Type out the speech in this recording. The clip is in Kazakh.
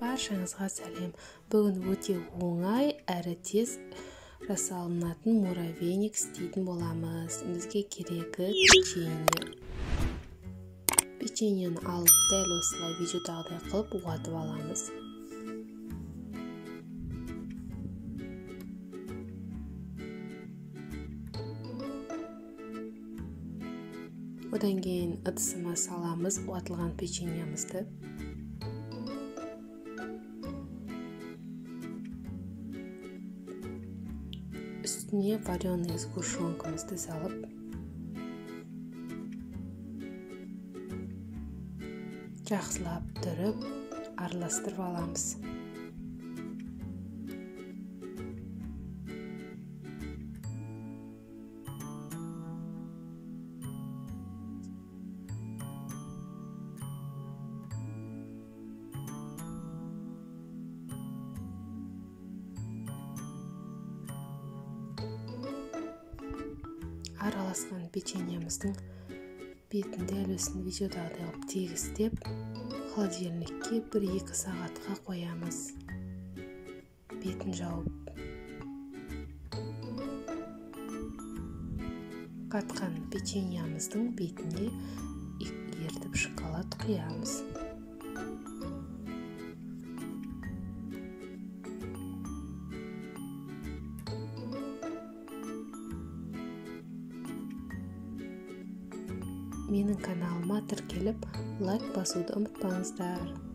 Баршаңызға сәлем. Бүгін өте оңай әрі тез жасалынатын муравейник істейтін боламыз. Бізге керегі печенье. Печеньені алып дәл осылай видеодағыдай қылып уатып аламыз. Одан кейін ыдысыма саламыз уатылған печеньемізді. Үстіне вареный сгущенкамызды салып, жақсылап түріп, араластырып аламыз. Араласқан печеньеміздің бетін дәл осыны видеодағыдай қылып тегістеп, холодильникке 1-2 сағатқа қоямыз. Бетін жауып. Қатқан печеньеміздің бетіне ертіп шоколад құямыз. Менің каналыма тіркеліп, лайк басуды ұмытпаңыздар.